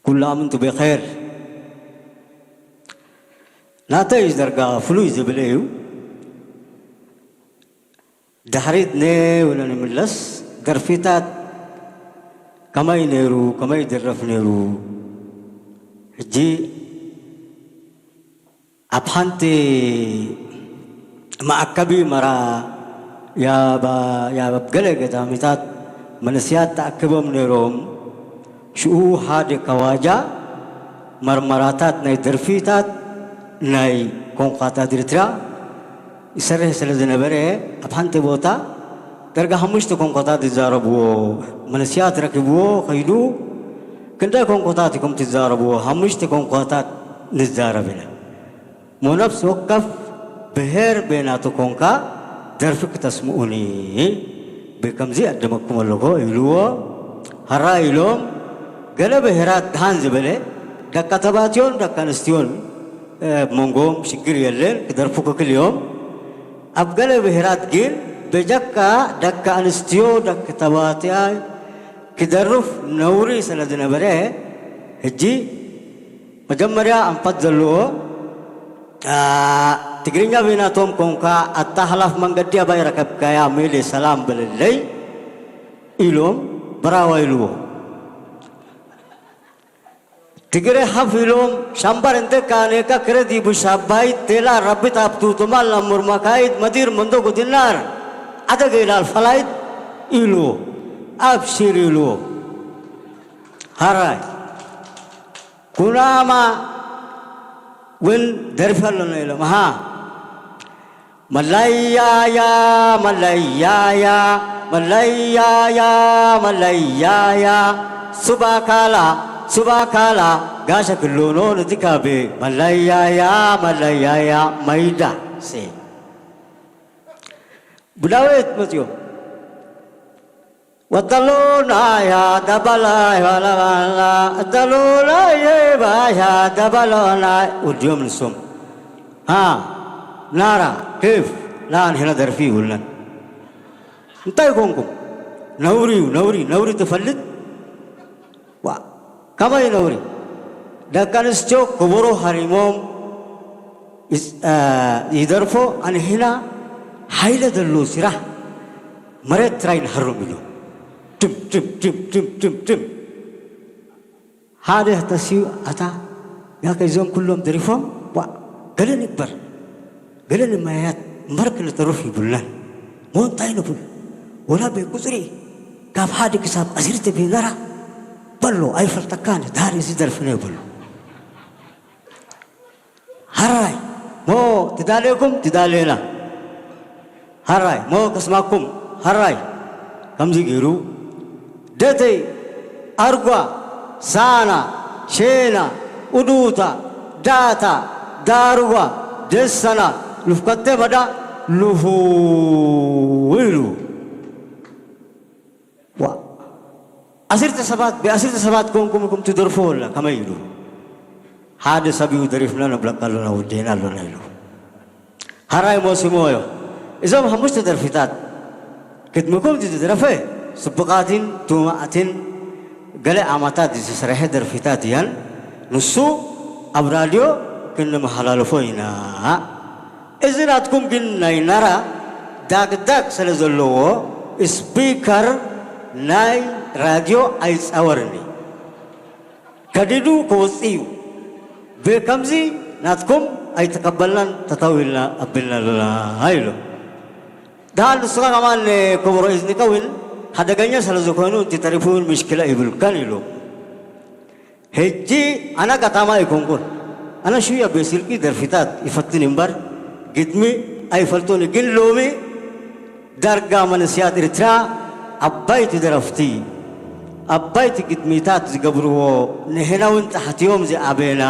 ኩሉ ኣምንቱ ብኸይር። ናተይ ደርጋ ፍሉይ ዝብል እዩ። ድሕሪት ነ ኢለ ንምለስ፣ ደርፊታት ከመይ ነይሩ፣ ከመይ ይድረፍ ነይሩ? ሕጂ ኣብ ሓንቲ መኣከቢ መራ ያባ-፣ ያብ ገለ ገጣሚታት መንእሰያት ተኣኪቦም ነይሮም። ሽኡ ሓደ ካዋጃ መርመራታት ናይ ደርፊታት ናይ ኮንኳታት ኤርትራ ይሰርሕ ስለ ዝነበረ፣ ኣብ ሓንቲ ቦታ ደርጋ ሓሙሽተ ኮንኳታት ይዛረብዎ። መንእሰያት ረኪብዎ ከይዱ፣ "ክንደይ ኮንኳታት ኢኹም ትዛረብዎ?" "ሓሙሽተ ኮንኳታት ንዛረብ" ኢለ። እሞ ነፍሲ ወከፍ ብሄር በይናቱ ኮንካ ደርፊ ክተስምኡኒ ብከምዚ ኣደመኩም ኣለኹ ኢልዎ። ሃራ ኢሎም። ገለ ብሄራት ደሃን ዝበለ ደቂ ተባዕትዮን ደቂ ኣንስትዮን፣ እ፣ ኣብ መንጎም ሽግር የለን፣ ክደርፉ ክክል እዮም። ኣብ ገለ ብሄራት ግን በጃካ ደቂ ኣንስትዮ ደቂ ተባዕትያ ክደርፍ ነውሪ ስለ ዝነበረ፣ ሕጂ መጀመርያ ኣንፈት ዘለዎ፣ አ፣ ትግርኛ በይናቶም ኮንካ ኣታ ሓላፍ መንገዲ ኣባይ ረከብካያ? ሜሌ ሰላም በለለይ ኢሎም በራዋ ኢልዎ። ትግረ ሓፍ ኢሎም ሻምባር እንተካ ኔካ ክረዲ ብሻባይት ቴላ ረቢት ኣብቱ ትማል ኣሙር መካይት መዲር መንዶ ጉድናር ዓደገ ኢላል ፈላይት ኢልዎ። ኣብሽር ኢልዎ። ሃራይ ኩናማ እውን ደርፊ ኣሎና ኢሎም። ኣሃ መለያያ መለያያ መለያያ መለያያ ሱባካላ ሱባካላ ጋሸ ክሎኖ ንትካቤ መለያያ መለያያ መይዳ ሴ ብዳዊት መጽዮም ወተሎናያ ደበላይ ባላባላ፣ ወተሎናየ ባያ ደበሎናይ። ወዲኦም ንሶም። ሃ፣ ናራ፣ ኬፍ፣ ላ ንሕና ደርፊ ይብሉና። እንታይ ኮንኩም? ነውሪ እዩ፣ ነውሪ፣ ነውሪ ትፈልጥ? ዋ፣ ከመይ ነውሪ? ደቂ ኣንስትዮ ከበሮ ሃሪሞም ይስ-፣ እ፣ ይደርፎ፣ ኣንሕና ሓይለ ዘሎ ስራሕ መሬት ትራይ ንሃርም ኢሉ። ድም፣ ድም፣ ድም፣ ድም፣ ድም፣ ድም። ሓደ ተሲኡ፣ ኣታ፣ ያከ እዞም ኩሎም ደሪፎም፣ ዋ፣ ገለ ንግበር፣ ገለ ንመያያት እምበር ክንተርፍ ይብልናን። ሞ እንታይ ንብል? ወላ ብቁጽሪ ካብ ሓደ ክሳብ ዓሰርተ ቤነራ በሎ፣ ኣይፈልጠካን፣ ድሓር እዚ ደርፍነ በሎ። ሃራይ ሞ ትዳሌኩም ትዳሌና። ሃራይ ሞ ከስማኩም። ሃራይ ከምዚ ገይሩ ደተይ ኣርጓ ሳና ሼና ኡዱታ ዳታ ዳርጓ ደሰና ሉፍከቴ መዳ ሉፉ ኢሉ። ዋ፣ ዓሰርተ ሰባት ብዓሰርተ ሰባት ኮንኩም ኢልኩም ትደርፎ ወላ ከመይ ኢሉ? ሓደ ሰብ እዩ ደሪፍና ንብለካ ኣሎና፣ ወዲእና ኣሎና ኢሉ። ሃራይ ሞሲሞዮ። እዞም ሓሙሽተ ደርፊታት ግጥምኩም ዝደረፈ ጽቡቓትን ትውማዕትን ገለ ዓመታት ዝተሰርሐ ደርፊታት እየን። ንሱ ኣብ ራድዮ ክንመሓላልፎ ኢና። እዚ ናትኩም ግን ናይ ናራ ዳግዳግ ስለ ዘለዎ ስፒከር ናይ ራድዮ ኣይጻወርን እዩ። ከዲዱ ክወጽእ እዩ። ብከምዚ ናትኩም ኣይተቀበልናን ተታዊልና ኣቢልና ኣለና ኢሉ። ደሓን ንስኻ ከማን ክቡሮ ኢዝኒካ እውን ሓደገኛ ስለ ዝኾኑ እቲ ተሪፉ እውን ምሽክላ ይብልካን ኢሉ። ሕጂ ኣነ ቀታማ ኣይኮንኩን። ኣነ ሽው ኣቤ ስልኪ ደርፊታት ይፈትን እምበር ግጥሚ ኣይፈልጦን። ግን ሎሚ ዳርጋ መንእሰያት ኤርትራ ዓባይቲ ደረፍቲ፣ ዓባይቲ ግጥሚታት ዝገብርዎ፣ ንሕና እውን ጻሕትዮም ዝኣበና፣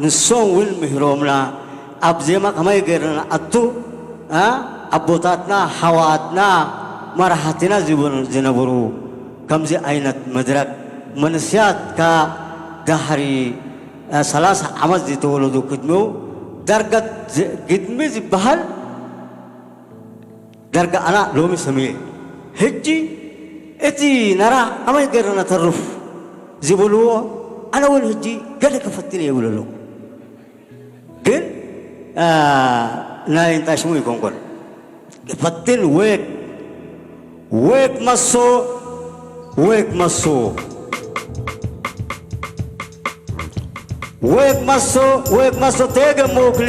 ንሶም እውን ምህሮምና፣ ኣብ ዜማ ከመይ ገይርና ንኣቱ፣ ኣ፣ ኣቦታትና፣ ሓዋትና፣ መራሕትና ዝብሉ ዝነበሩ፣ ከምዚ ዓይነት መድረክ መንእሰያት ከኣ ዳሕሪ፣ ኣ፣ ሰላሳ ዓመት ዝተወለዱ ግጥሚኡ፣ ዳርጋ ዝ-፣ ግጥሚ ዝበሃል ዳርጋ ኣና ሎሚ ሰምየ። ሕጂ እቲ ናራ ከመይ ገይርና ነተርፍ ዝብልዎ ኣነ እውን ሕጂ ገለ ክፈትን እየ ይብል ኣለኹ። ግን፣ አ፣ ናይ እንታይ ሽሙ ይኮንኮን። ፈትን ዌክ፣ ዌክ መሶ፣ ዌክ መሶ። ዌክ መሶ፣ ዌክ መሶ፣ ቴገ ሞክሊ፣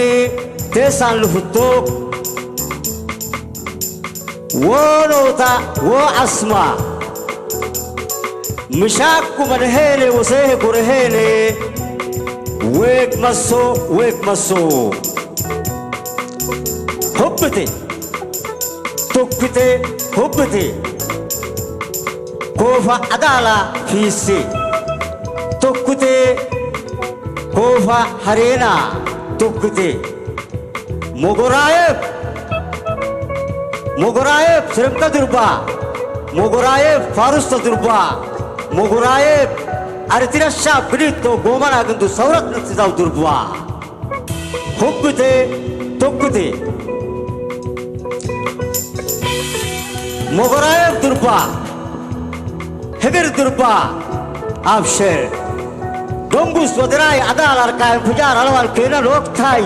ቴሳን ልፍቶ። ዎ ኖታ፣ ዎ ዓስማ። ምሻኩ መድሄኔ፣ ወሴሄ ኩርሄኔ። ዌክ መሶ፣ ዌክ መሶ። ሁብቴ፣ ቶክቴ፣ ሁብቴ። ኮፋ ዓዳላ ፊሴ። ቶክቴ፣ ኮፋ ሐሬና። ቶክቴ። ሞጎራየብ፣ ሞጎራየብ ስርምቀ ድርባ፣ ሞጎራየብ ፋሩስ ተድርባ፣ ሞጎራየብ ኣርቲራ ሻብ ግዲቶ ጎመና ግንዱ ሰውረት ነትዛው ድርባ። ሁብቴ፣ ቶክቴ፣ ሞጎራየብ ድርባ፣ ህግር ድርባ፣ ኣብሸር። ደንጉስ ወድራይ ኣዳል ኣርካይ እንፍጃር ኣለዋል ኬነል ወቅታይ።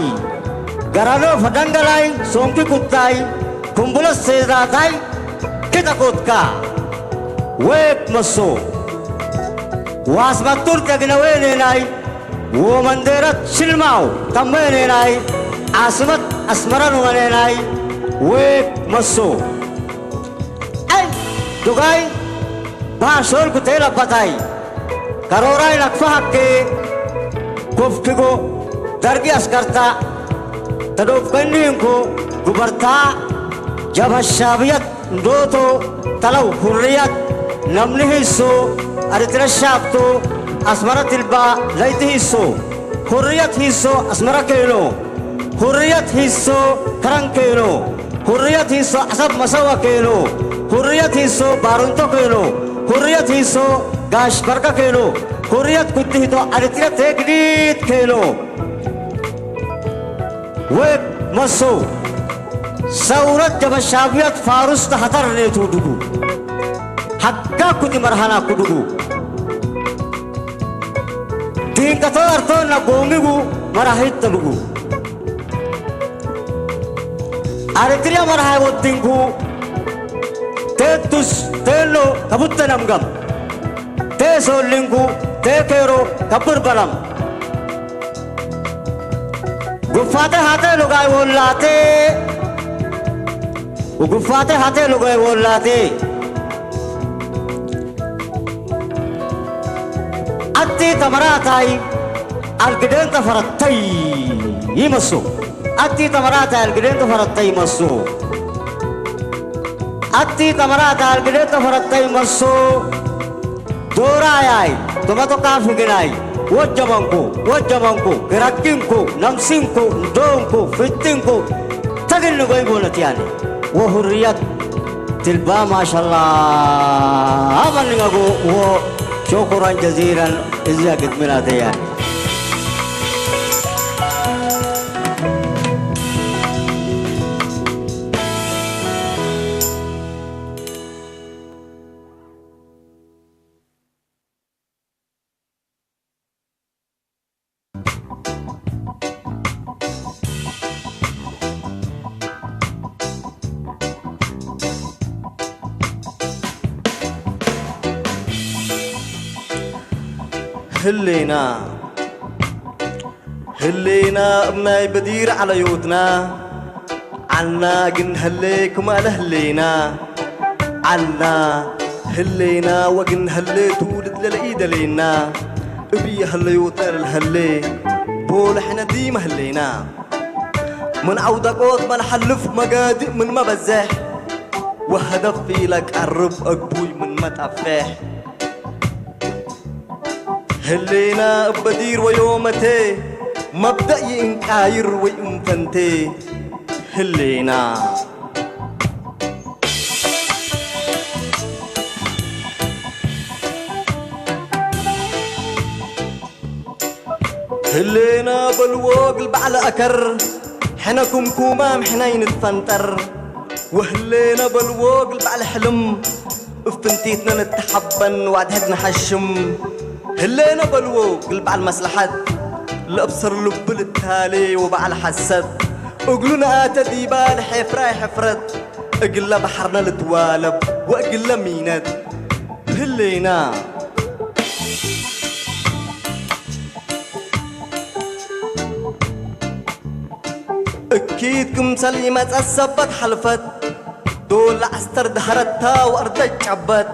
ገራዶ ፈደንገላይ ሶንኪ ቁታይ፣ ኩምቡለስ ሴዛታይ ክጠቆትካ። ዌክ መሶ። ዋስ መቱር ተግነዌኔናይ፣ ወመንደረት ሽልማው ተመኔናይ፣ ዓስመት ኣስመረን ወኔናይ፣ ዌክ መሶ። ኣይ ዱጋይ ባሾል ኩቴል ኣባታይ ከሮራይ ላክፋ ሃኬ ኮፍክጎ ደርጊ ኣስከርታ ተዶፍከኒ እንኮ ጉበርታ ጀብሃ ሻብየት እንዶቶ ተለው ሁርየት ነምኒ ሂሶ ኣርትረ ሻብቶ ኣስመረ ትልባ ለይቲ ሂሶ ሁርየት ሂሶ ኣስመረ ከይኖ ሁርየት ሂሶ ከረን ከይኖ፣ ሁርየት ሂሶ ዓሰብ መሰዋ ከይኖ፣ ሁርየት ሂሶ ባርንቶ ከይኖ፣ ሁርየት ሂሶ ጋሽ በርቀ ከይኖ፣ ሁርየት ኩትሂቶ ኣርትረ ተግዲት ከይኖ። ወግ መሶ ሰውረት ጀበሻብየት ፋሩስ ተኸተር ኔቱ ድጉ። ሐካ ኩቲ መርሃና ኩድጉ። ዲንቀቶ ኣርቶና ጎሚጉ መራሂት ተልጉ። ኣርትርያ መርሃይ ወዲንኩ ቴቱስ ቴሎ ከቡተ ነምገም ቴሶሊንኩ ቴኬሮ ከብር በለም ጉፋተ ሃተ ሎጋይ ወላቴ ወጉፋተ ሃተ ሎጋይ ወላቴ ኣቲ ተመራታይ ኣልግደን ተፈረተይ ይመሱ። ኣቲ ተመራታይ ኣልግደን ተፈረተይ ይመሱ። ኣቲ ተመራታይ ኣልግደን ተፈረተይ ይመሱ። ዶራያይ ቶመቶካ ፍግናይ ወጀመንኩ ወጀመንኩ ግራኪንኩ ነምሲንኩ እንዶንኩ ፍቲንኩ ተግኒ ጎይቦነት ያኔ ወሁርየት ትልባ ማሻላ አመንኛጎ ወ ሾኩራን ጀዚራን እዚያ ግጥሚና ተያኔ ህሌና ህሌና እምናይ በዲር ዓለዮትና ዓልና ግን ህሌ ክማለ ህሌና ዓልና ህሌና ወግን ህሌ ትውልድ ለለኢ ደሌና እብየ ህለዮትና ለልህሌ ቦለ ሕነ ዲመ ህሌና ምን ዐውደቆት መልሐልፍ መጋድእ ምን መበዘሕ ወሀደፍ ኢለቀርብ አግቡይ ምን መጠፍሕ ህሌና እበዲር ወዮመቴ መብደእ ይእንቃይር ወይእንፈንቴ ህሌና። ህሌና በልዎ እግል በዕለ አከር ሕነ ኩምኩማም ሕነ ይንትፈንጠር ወህሌና በልዎ እግል በዕለ ሕልም እብ ፍንቲትነ ንትሐበን ወአድሕድ ነሐሽም። ህሌነ በልዎ ግልባዕ ልመስላሓት፣ ለእብሰር ልቡ ልታሌ ወበዓል ሓሰት፣ እግሉ ነኣተ ዲባ ልሔፍራ ይሕፍረት፣ እግለ ባሕርነ ልትዋለብ ወእግለ ሚነት። ህሌና እኪት ክምሰል ይመጸት ሰበት ሐልፈት፣ ዶል ለዐስተር ደሀረታ ወአርደ ጨበት።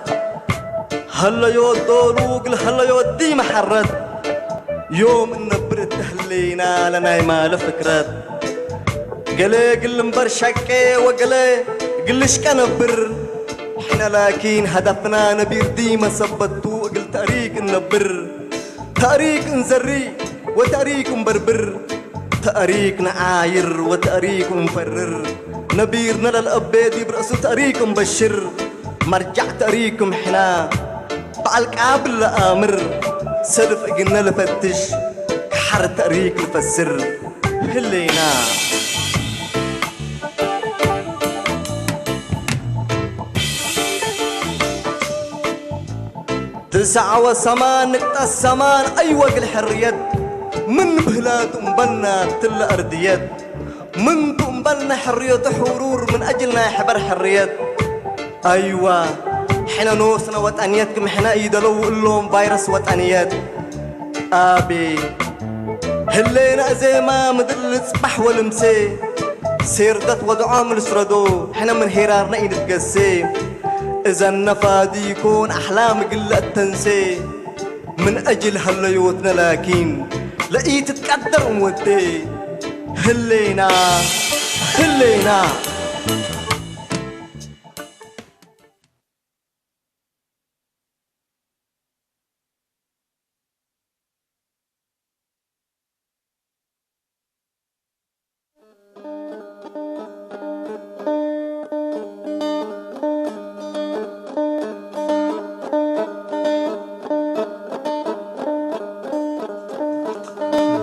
ሀለዮት ዶሉ እግል ሀለዮት ዲመ ሐረት፣ ዮም እነብር እተ ህሌና ለናይ ማለ ፍክረት። ገሌ እግል እምበር ሸቄ ወገሌ እግል ልሽቀ ነብር። ሕነ ላኪን ሀደፍና ነቢር ዲመ ሰበቱ እግል ተእሪክ እነብር። ተእሪክ እንዘሪ ወተእሪክ እንበርብር። ተእሪክ ነዓይር ወተእሪክ እንፈርር። ነቢርነ ለልአቤ ዲብ ረእሱ ተእሪክ እንበሽር። መርጃዕ ተእሪክ እምሕና በዓል ቃብል ለአምር። ሰልፍ እግነ ልፈትሽ ከሐር ተእሪክ ልፈስር። ህሌና ትስዓወ ሰማን ንቅጠስ ሰማን አይወ እግል ሕርየት ምን ብህላት እምበልና ትለ እርድየት ምን ቱ እምበልና ሕርየቱ ሕሩር ምን አጅል ናይ ሕበር ሕርየት። አይዋ ሕነ ኖስነ ወጠንየት ክም ሕነ ኢደለው እሎም ቫይረስ ወጠንየት። አቤ ህሌና እዜማ ምድር ልጽባሕ ወልምሴ ሴርደት ወድዖም ልስረዶ ሕነ ምን ሄራርነ ኢንትገሴ እዘን ነፋዲኮን አሕላም ግለ እተንሴ ምን አጅል ሀለዮትነ ላኪን ለኢትትቀደር እምወዴ ህሌና ህሌና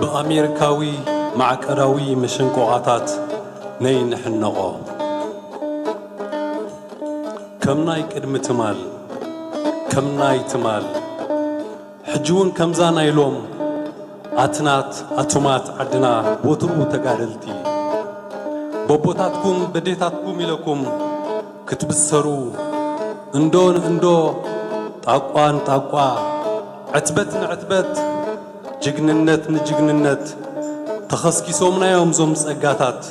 ብኣሜሪካዊ ማዕቀዳዊ መሸንቆቓታት ነይንሕነቖ። ከም ናይ ቅድሚ ትማል፣ ከም ናይ ትማል፣ ሕጂ እውን ከምዛ ናይ ሎም ኣትናት ኣቱማት ዓድና ወትሩ ተጋደልቲ በቦታትኩም በዴታትኩም ኢለኩም ክትብሰሩ እንዶ ንእንዶ ጣቋ ንጣቋ ዕትበት ንዕትበት ጅግንነት ንጅግንነት ተኸስኪሶምናዮም ዞም ጸጋታት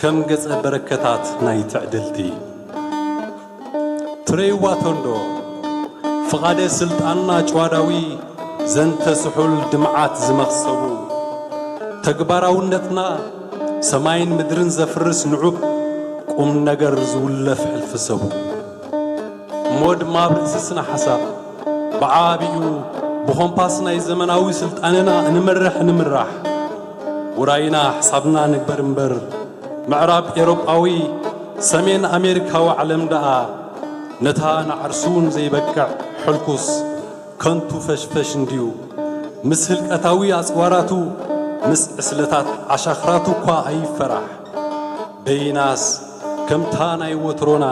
ከም ገጸ በረከታት ናይ ትዕድልቲ። ትሬዋ ቶንዶ ፍቓደ ስልጣንና ጨዋዳዊ ዘንተ ስሑል ድምዓት ዝመኽሰቡ ተግባራውነትና ሰማይን ምድርን ዘፍርስ ንዑብ ቁም ነገር ዝውለፍ ሕልፊ ሰቡ እሞ ድማ ኣብ ርእሲ ስነ ሓሳብ ብዓቢኡ ብኾምፓስ ናይ ዘመናዊ ስልጣንና እንመርሕ ንምራሕ ውራይና ሕሳብና ንግበር እምበር ምዕራብ ኤውሮጳዊ ሰሜን ኣሜሪካዊ ዓለም ደኣ ነታ ንዓርሱ ንዘይበቅዕ ሕልኩስ ከንቱ ፈሽፈሽ እንድዩ ምስ ህልቀታዊ ኣጽዋራቱ ምስ ዕስለታት ዓሻኽራቱ እኳ ኣይፈራሕ በይናስ ከምታ ናይ ወትሮና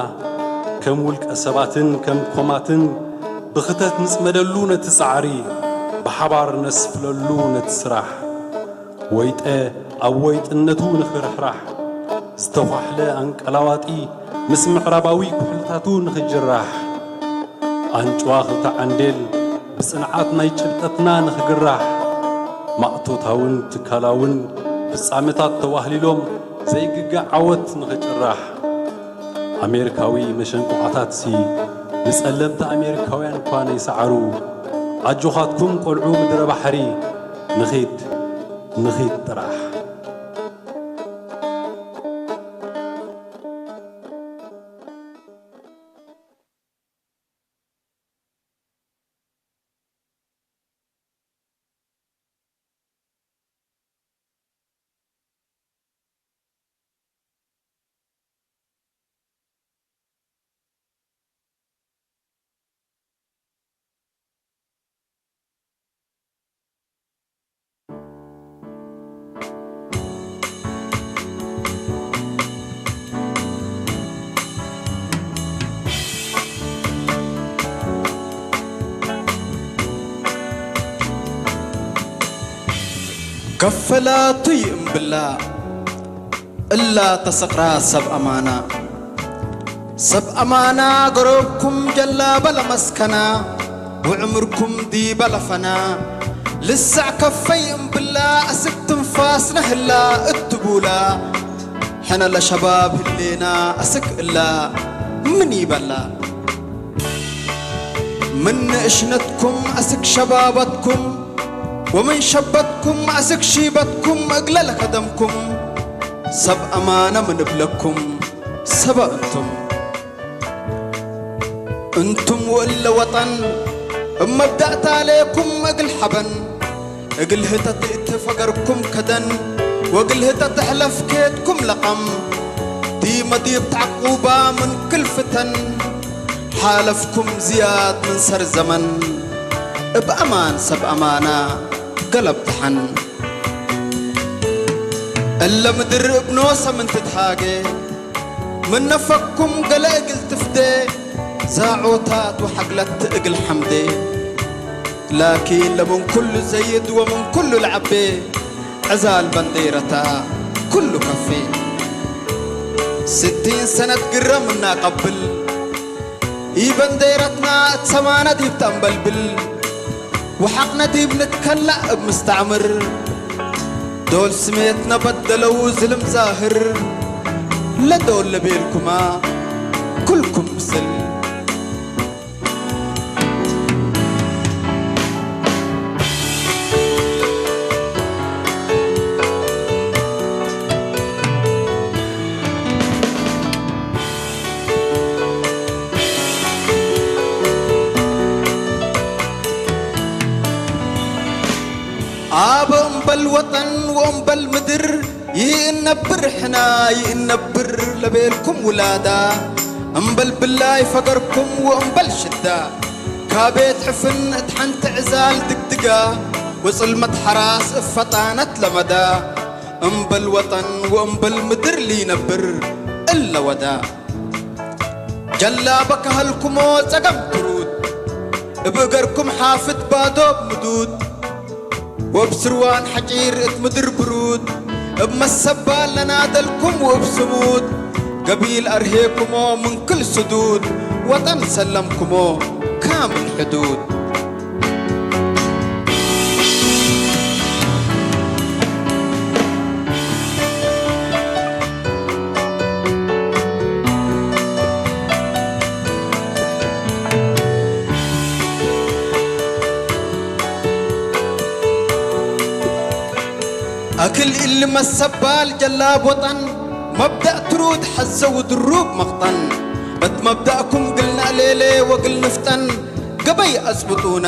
ከም ውልቀ ሰባትን ከም ኮማትን ብኽተት ንጽመደሉ ነቲ ጻዕሪ ብሓባር ነስፍለሉ ነቲ ስራሕ ወይጠ ኣብ ወይጥነቱ ንኽርሕራሕ ዝተዃሕለ ኣንቀላዋጢ ምስ ምዕራባዊ ኩሕልታቱ ንኽጅራሕ ኣንጭዋ ክልተ ዓንዴል ብጽንዓት ናይ ጭብጠትና ንኽግራሕ ማእቶታውን ትካላውን ፍጻመታት ተዋህሊሎም ዘይግገ ዓወት ንኽጭራሕ ኣሜሪካዊ መሸንቆቓታትሲ ንጸለምቲ ኣሜሪካውያን እኳ ነይሰዓሩ ኣጆኻትኩም ቆልዑ ምድረ ባሕሪ ንኺድ ንኺድ ጥራሕ። ከፈላቱይ እምብላ እላ ተሰቕራ ሰብ ኣማና። ሰብ ኣማና ገሮብኩም ጀላባ ለመስከና፣ ውዕምርኩም ዲባ ለፈና። ልሳዕ ከፈይ እምብላ ኣስክ ትንፋስ ነህላ እትቡላ። ሕነ ለሸባብ ህሌና ኣስክ እላ ምን ይበላ። ምን ንእሽነትኩም ኣስክ ሸባበትኩም፣ ወምን ሸበትኩም ኣስክ ሺበትኩም እግለ ለከደምኩም፣ ሰብ ኣማነ ምን እብለኩም ሰበ እንቱም። እንቱም ወእለ ወጠን እብ መብዳእታ ሌኩም እግል ሐበን፣ እግል ህተት እት ፈገርኩም ከደን፣ ወእግል ህተት ሕለፍ ኬድኩም ለቀም። ዲመ ዲብ ተዕቁባ ምን ክል ፍተን፣ ሓለፍኩም ዝያድ ምን ሰር ዘመን፣ እብ ኣማን ሰብ ኣማና ገለብ ደሐን። እለ ምድር እብ ኖሰ ምን ትትሃጌ፣ ምን ነፈኩም ገለ እግል ትፍዴ፣ ዛዖታት ወሐግለት እግል ሐምዴ። ላኪን ለምን ኩሉ ዘይድ ወምን ኩሉ ለዐቤ፣ ዕዛል በንዴረታ ኩሉ ከፌ። ስቲን ሰነት ግረ ምና ቀብል፣ ኢበንዴረትና እት ሰማነ ዲብ ተአንበልብል፣ ወሐቅነ ዲብ ንትከለእ እብ ምስተዕምር፣ ዶል ስሜትነ በደለው ዝልም ዛህር፣ ለዶል ለቤልኩማ ኩልኩም ምስል። ኣብ እምበል ወጠን ወእምበል ምድር ይእነብር ሕና ይእነብር ለቤልኩም ውላዳ፣ እምበል ብላይ ፈገርኩም ወእምበል ሽዳ፣ ካቤት ሕፍን እት ሐንቲ ዕዛል ድግድጋ፣ ወጽልመት ሐራስ እብ ፈጣነት ለመዳ፣ እምበል ወጠን ወእምበል ምድር ሊነብር እለ ወዳ። ጀላበ ከሀልኩሞ ጸገም ትሩድ፣ እብ እገርኩም ሓፍት ባዶብ ምዱድ፣ ወእብ ስርዋን ሐጪር እት ምድር ብሩድ፣ እብ መሰባል ለናደልኩም ወእብ ስሙድ፣ ገቢል አርሄኩሞ ምን ክል ስዱድ፣ ወጠን ሰለምኩሞ ካምል ሕዱድ። አክል እሊ መሰባል ጀላብ ወጠን፣ መብዳእ ትሩድ ሐዘ ውድሩብ መቅጠን። እት መብዳእኩም ግል ነእሌሌ ወግል ንፍጠን፣ ገበይ አጽብጡና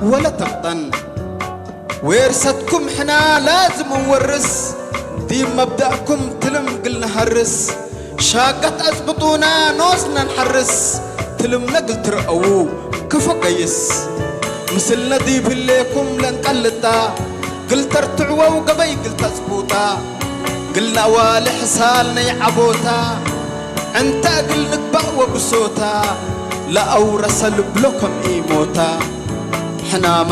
ወለ ተቅጠን። ዌርሰትኩም ሕና ላዝም እንወርስ፣ ዲብ መብዳእኩም ትልም ግል ነሀርስ። ሻገት አጽብጡና ኖስነ ነሐርስ፣ ትልምነ ግል ትርአዉ ከፎ ገይስ። ምስልነ ዲብ ህሌኩም ለእንቀልጣ፣ ግል ተርትዕወው ገበይ ግል ተጽቡጣ፣ ግል ነአዋልሕ ሳል ነይዓቦታ፣ ዕንተ እግል ንግባእ ወብሶታ፣ ለአውረሰ ልብሎ ከም ኢሞታ። ሕናማ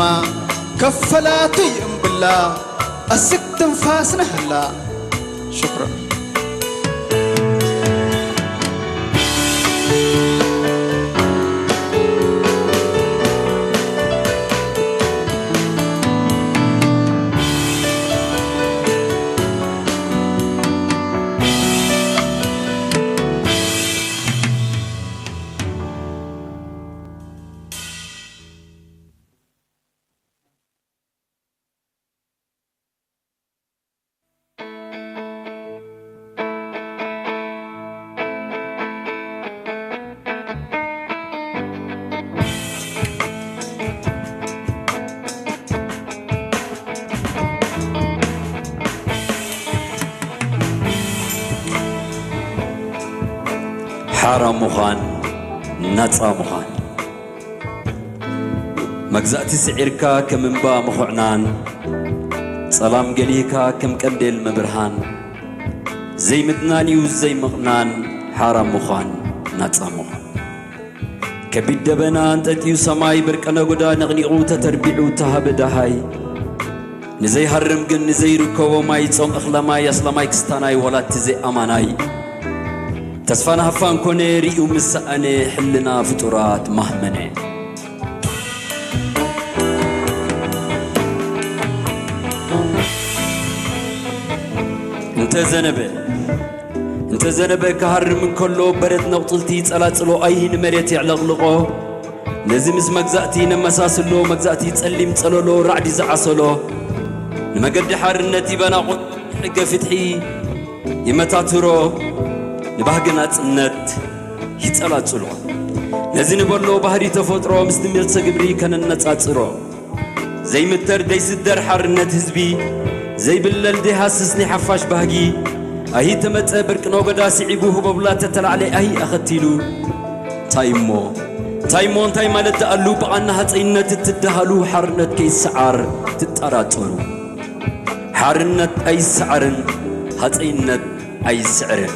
ከፈላቱይ እምብላ፣ አስክ ትንፋስነ ህላ። ሽክረን። ሓራ ምዃን፣ ናጻ ምዃን። መግዛእቲ ስዒርካ ከም እምባ ምኹዕናን፣ ጸላም ገሊህካ ከም ቀንዴል ምብርሃን፣ ዘይምድናን እዩ ዘይምቕናን፣ ሓራ ምዃን፣ ናጻ ምዃን። ከቢድ ደበና ኣንጠጥዩ ሰማይ፣ ብርቀ ነጎዳ ነቕኒቑ ተተርቢዑ ተሃበ ደሃይ። ንዘይሃርም ግን ንዘይርከቦ ማይ ጾም እኽለ ማይ ኣስላማይ ክስታናይ ዋላ እቲ ዘይኣማናይ ተስፋ ንሃፋን ኮነ ርእዩ ምስ ሰኣነ ሕልና ፍጡራት ማህመነ። እንተ ዘነበ እንተ ዘነበ ክሃርም እንከሎ በረድ ነቑጽልቲ ጸላጽሎ ኣይሂ ንመሬት የዕለቕልቖ። ነዚ ምስ መግዛእቲ ነመሳስሎ፣ መግዛእቲ ጸሊም ጸለሎ ራዕዲ ዝዓሰሎ፣ ንመገዲ ሓርነት ይበናቑ፣ ሕገ ፍትሒ ይመታትሮ፣ ንባህጊ ናጽነት ይጸላጽሎ። ነዚ ንበሎ ባህሪ ተፈጥሮ ምስ ትምህርተ ግብሪ ከነነጻጽሮ። ዘይምተር ደይስደር ሓርነት ህዝቢ፣ ዘይብለል ደይሃስስ ናይ ሓፋሽ ባህጊ፣ ኣይሂ ተመጸ ብርቂ ነጎዳ ስዒቡ ህቦብላ ተተላዕለ ኣይሂ ኣኸቲሉ። እንታይ እሞ፣ እንታይ እሞ፣ እንታይ ማለት ደኣሉ ብቓና ሃጸይነት እትደሃሉ ሓርነት ከይሰዓር ትጠራጠሩ። ሓርነት ኣይሰዓርን፣ ሃጸይነት ኣይስዕርን።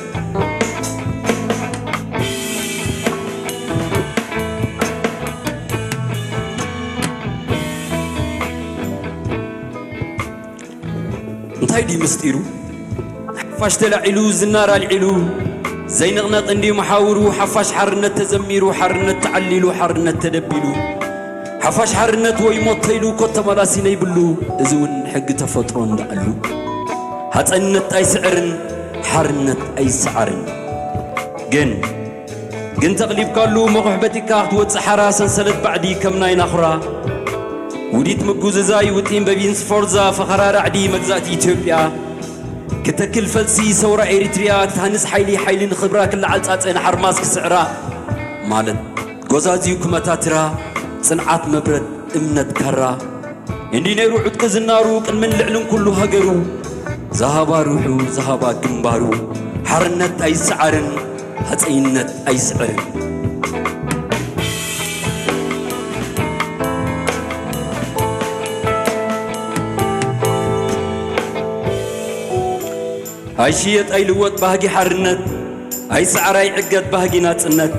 እንታይ ድዩ ምስጢሩ? ሓፋሽ ተላዒሉ፣ ዝናር ኣልዒሉ፣ ዘይንቕነቕ እንዲ መሓውሩ፣ ሓፋሽ ሓርነት ተዘሚሩ፣ ሓርነት ተዓሊሉ፣ ሓርነት ተደቢሉ። ሓፋሽ ሓርነት ወይ ሞት ተይሉ፣ ኮ ተመላሲ ነይብሉ፣ እዚ እውን ሕጊ ተፈጥሮ እንዳኣሉ። ሃጸይነት ኣይስዕርን፣ ሓርነት ኣይሰዓርን። ግን፣ ግን ተቕሊብካሉ፣ መኹሕ በቲካ ክትወጽእ ሓራ፣ ሰንሰለት ባዕዲ ከም ናይ ናኹራ። ውዲት ምጉዝዛይ፣ ውጢን በቢን ስፎርዛ፣ ፈኸራ ራዕዲ መግዛእቲ ኢትዮጵያ። ክተክል ፈልሲ ሰውራ ኤሪትሪያ፣ ክትሃንጽ ሓይሊ፣ ሓይሊ ንኽብራ፣ ክለዓል ጻጸ ንሓርማዝ ክስዕራ። ማለት፣ ጎዛዝዩ ክመታትራ፣ ጽንዓት መብረድ፣ እምነት ካራ። እንዲ ነይሩ ዕጥቂ ዝናሩ፣ ቅድምን ልዕልን ኩሉ ሃገሩ። ዝሃባ ሩሑ፣ ዝሃባ ግንባሩ። ሓርነት ኣይሰዓርን፣ ሃጸይነት ኣይስዕርን። ኣይሽየጥ ኣይልወጥ ባህጊ ሓርነት፣ ኣይሰዓር ኣይዕገት ባህጊ ናጽነት፣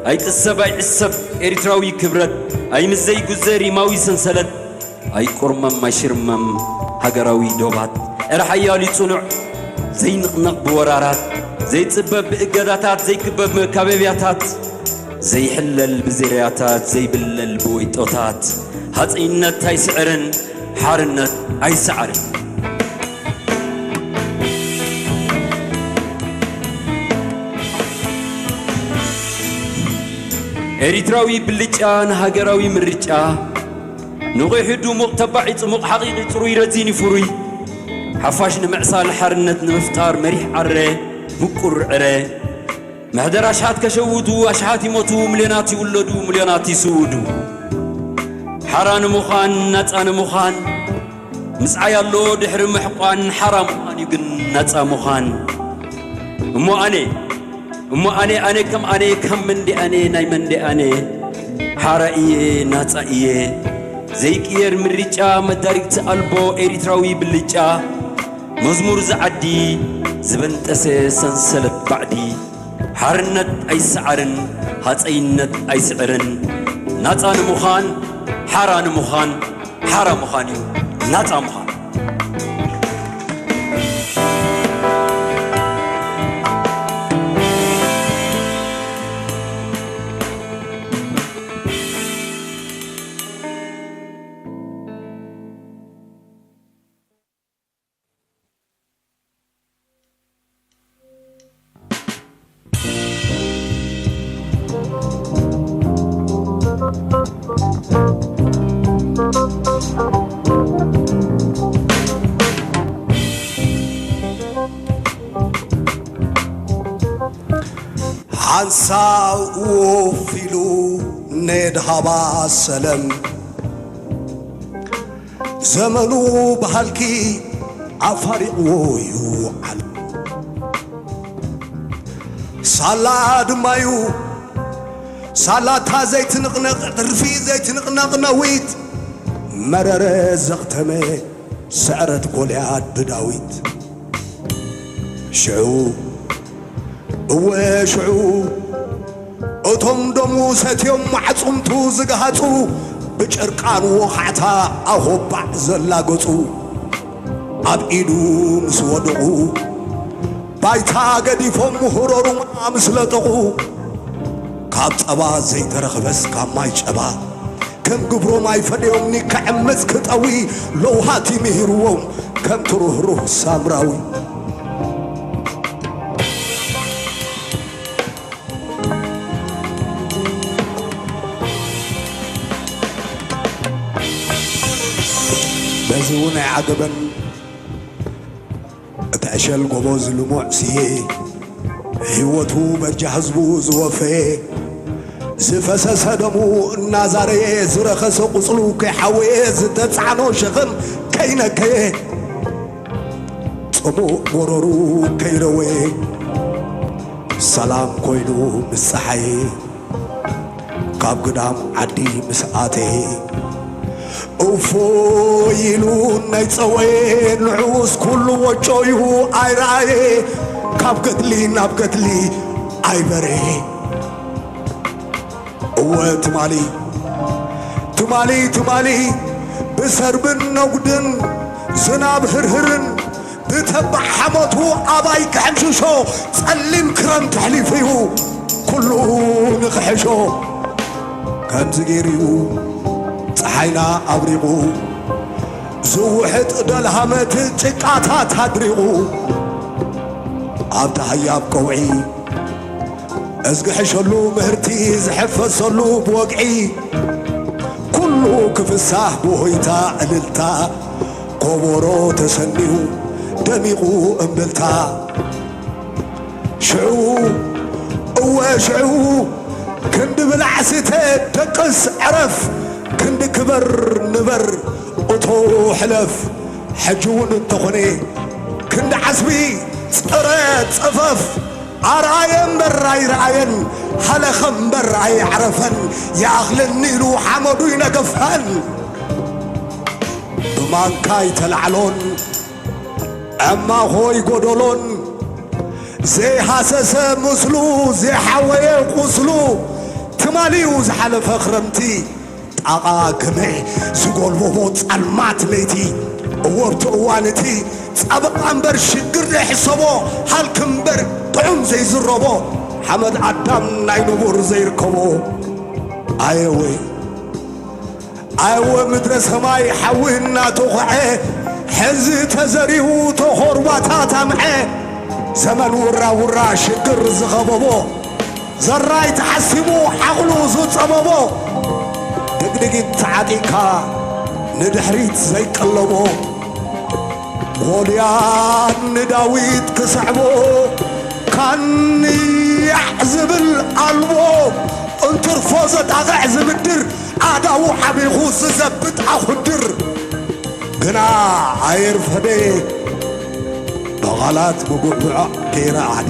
ኣይቅሰብ ኣይዕሰብ ኤሪትራዊ ክብረት፣ ኣይምዘ ይጉዘ ሪማዊ ሰንሰለት፣ ኣይቁርመም ኣይሽርመም ሃገራዊ ዶባት፣ ኤረ ሓያል እዩ ጽኑዕ፣ ዘይንቕነቕ ብወራራት፣ ዘይጽበብ ብእገዳታት፣ ዘይክበብ መካበብያታት፣ ዘይሕለል ብዜርያታት፣ ዘይብለል ብወይጦታት፣ ሃጸይነት ኣይስዕርን፣ ሓርነት ኣይሰዓርን። ኤሪትራዊ ብልጫ ንሃገራዊ ምርጫ፣ ንቑሕ ድሙቕ ተባዒ ጽሙቕ ሓቒቒ ጽሩይ ረዚን ይፍሩይ፣ ሓፋሽ ንምዕሳል ሓርነት ንምፍጣር መሪሕ ዓረ ምቁር ዕረ፣ መሕደር ኣሽሓት ከሸውዱ ኣሽሓት ይሞቱ፣ ሚልዮናት ይውለዱ፣ ሚልዮናት ይስውዱ። ሓራ ንምዃን፣ ናጻ ንምዃን፣ ምጽዓይ ኣሎ ድሕሪ ምሕቋን፣ ሓራ ምዃን እዩ ግን ናጻ ምዃን። እሞ ኣነ፣ እሞ ኣነ፣ ኣነ ከም ኣነ፣ ከም መንዲ ኣነ፣ ናይ መንዲ ኣነ፣ ሓራ እየ፣ ናጻ እየ። ዘይቅየር ምርጫ፣ መዳርግቲ ኣልቦ ኤሪትራዊ ብልጫ፣ መዝሙር ዝዓዲ፣ ዝበንጠሰ ሰንሰለት ባዕዲ። ሓርነት ኣይሰዓርን፣ ሃጸይነት ኣይስዕርን። ናጻ ንምዃን፣ ሓራ ንምዃን፣ ሓራ ምዃን እዩ ናጻ ምዃን። ሓንሳብ ወፊሉ ነድሃባ ሰለም ዘመኑ ብሃልኪ ኣፋሪቕዎ እዩ ዓለም። ሳላ ድማዩ ሳላታ ዘይትንቕነቕ፣ ዕርፊ ዘይትንቕነቕ ነዊት፣ መረረ ዘኽተመ ስዕረት ጎልያድ ብዳዊት። ሽዑ፣ እወ ሽዑ፣ እቶም ደሙ ሰትዮም ማዕጹምቱ ዝገሃጹ፣ ብጨርቃን ወኻዕታ ኣሆባዕ ዘላገጹ። ኣብ ኢዱ ምስ ወደቑ፣ ባይታ ገዲፎም ምህሮሩማ ምስ ለጠቑ፣ ካብ ጸባ ዘይተረኽበስ ካብ ማይ ጨባ፣ ከም ግብሮም ኣይፈደዮምኒ ክዕምጽ ክጠዊ፣ ለውሃቲ ምሂርዎም ከምቲ ርህሩህ ሳምራዊ። በዚ እውን ኣይዓገበን። እቲ ዕሸል ጎቦ ዝልሙዕ ስየ፣ ህይወቱ በጃ ህዝቡ ዝወፈየ፣ ዝፈሰሰ ደሙ እናዛረየ፣ ዝረኸሰ ቁስሉ ከይሓወየ፣ ዝተጻዕኖ ሸኽም ከይነከየ፣ ጽሙእ ጎረሩ ከይረወየ፣ ሰላም ኮይኑ ምስ ጸሓየ፣ ካብ ግዳም ዓዲ ምስ ኣተየ፣ እፎይ ኢሉ እናይጸወየ፣ ንዑስ ኩሉ ወጮዩ ኣይረኣየ፣ ካብ ገድሊ ናብ ገድሊ ኣይበረየ። እወ ትማሊ፣ ትማሊ፣ ትማሊ፣ ብሰርብን ነጉድን፣ ዝናብ ህርህርን፣ ብተባዕ ሓሞቱ ኣባይ ክሕምሽሾ፣ ጸሊም ክረምቲ ኣሕሊፉ እዩ ኩሉ ንኽሕሾ። ከምዚ ገይሩ እዩ ጸሓይና ኣብሪቑ፣ ዝውሕጥ ደልሃመት ጭቃታት ኣድሪቑ፣ ኣብታ ህያብ ቀውዒ እዝግሕሸሉ ምህርቲ ዝሕፈሰሉ ብወግዒ፣ ኩሉ ክፍሳህ ብሆይታ እልልታ፣ ኮቦሮ ተሰንዩ ደሚቑ እምብልታ። ሽዑ፣ እወ ሽዑ፣ ክንዲ ብላዕ ስተ ደቅስ ዕረፍ፣ ክንዲ ክበር ንበር እቶ ሕለፍ። ሕጂ እውን እንተኾነ ክንዲ ዓስቢ ጽረ ጸፈፍ፣ ኣርኣየ እምበር ኣይረኣየን፣ ሃለኸ እምበር ኣየዕረፈን፣ ይኣኽለኒ ኢሉ ሓመዱ ይነገፈን። ብማንካ ይተላዕሎን፣ ዕማኾ ይጎደሎን፣ ዘይሃሰሰ ምስሉ፣ ዘይሓወየ ቁስሉ፣ ትማሊ እዩ ዝሓለፈ ክረምቲ፣ ጣቓ ግመ ዝጎልበቦ ጸልማት ለይቲ፣ እወ ኣብቲ እዋን እቲ ጸበቓ እምበር ሽግር ዘይሕሰቦ፣ ሃልኪ እምበር ጥዑም ዘይዝረቦ፣ ሓመድ ኣዳም ናይ ንቡር ዘይርከቦ። ኣየወ፣ ኣየወ ምድረ ሰማይ ሓዊ እናተኾዐ፣ ሕዚ ተዘሪኡ ተኾርባታት ኣምዐ፣ ዘመን ውራ ውራ ሽግር ዝኸበቦ፣ ዘራይ ተሓሲሙ ዓቕሉ ዝጸበቦ፣ ድግድጊት ተዓጢቕካ ንድሕሪት ዘይቀለቦ፣ ጎልያድ ንዳዊት ክስዕቦ፣ ካንያዕ ዝብል ኣልቦ፣ እንትርፎ ዘጣቕዕ ዝምድር፣ ኣእዳዉ ዓቢኹ ዝዘብጥ ኣኹድር። ግና ኣየርፈደ፣ ብቓላት ምጉዕጓዕ ከይረዓደ፣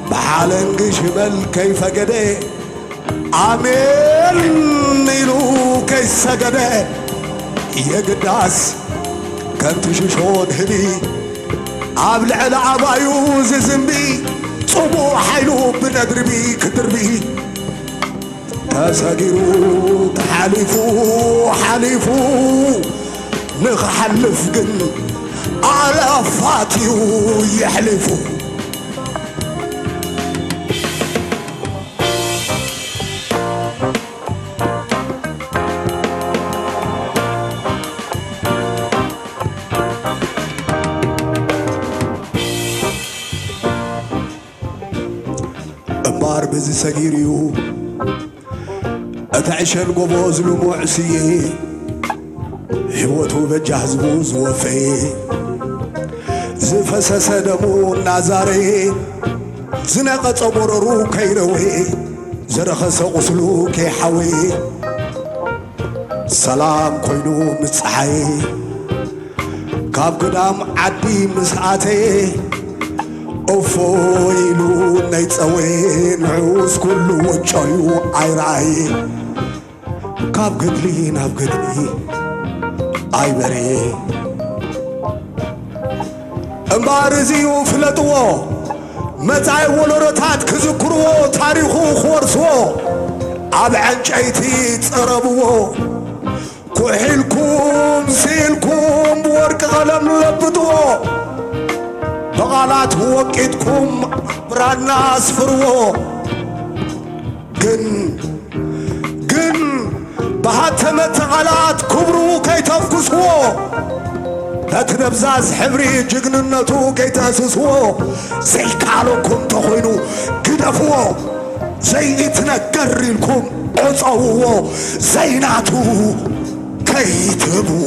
ብሓለንጊ ሽመል ከይፈገደ፣ ኣሜን ኢሉ ከይሰገደ፣ የግዳስ ከምቲ ሽሾ ንህቢ፣ ኣብ ልዕሊ ኣባዩ ዝዝንቢ፣ ጽቡቕ ሓይሉ ብነድርቢ ክድርቢ። ተሰጊሩ ተሓሊፉ ሓሊፉ፣ ንኽሓልፍ ግን ኣላፋት እዩ የሕሊፉ። እምበኣር በዚ ሰጊሩ እዩ እቲ ዕሸል ጎቦ ዝልሙዕ ስየ፣ ህይወቱ በጃ ህዝቡ ዝወፈየ፣ ዝፈሰሰ ደሙ እናዛረየ፣ ዝነቐጸ ጎረሩ ከይረወየ፣ ዝረኸሰ ቁስሉ ከይሓወየ፣ ሰላም ኮይኑ ምስ ጸሓየ፣ ካብ ግዳም ዓዲ ምስ ኣተየ፣ እፎ ኢሉ ነይጸወየ፣ ንዑስ ኩሉ ወጮዩ ኣይረኣየ። ካብ ገድሊ ናብ ገድሊ ኣይበረየ። እምበኣር እዚ'ዩ ፍለጥዎ፣ መጻኢ ወለዶታት ክዝክርዎ፣ ታሪኹ ክወርስዎ፣ ኣብ ዕንጨይቲ ጸረብዎ። ኩሒልኩም ስኢልኩም ብወርቂ ዓለም ለብጥዎ፣ ብቓላት ወቂጥኩም ብራና ኣስፍርዎ። ግን ግን ብሃተመቲ ቓላት ክብሩ ከይተፍኩስዎ፣ ነቲ ደብዛዝ ሕብሪ ጅግንነቱ ከይተህስስዎ፣ ዘይከኣለኩም እንተኾይኑ ግደፍዎ። ዘይትነገር ኢልኩም ዕጸውዎ፣ ዘይናቱ ከይትህብዎ።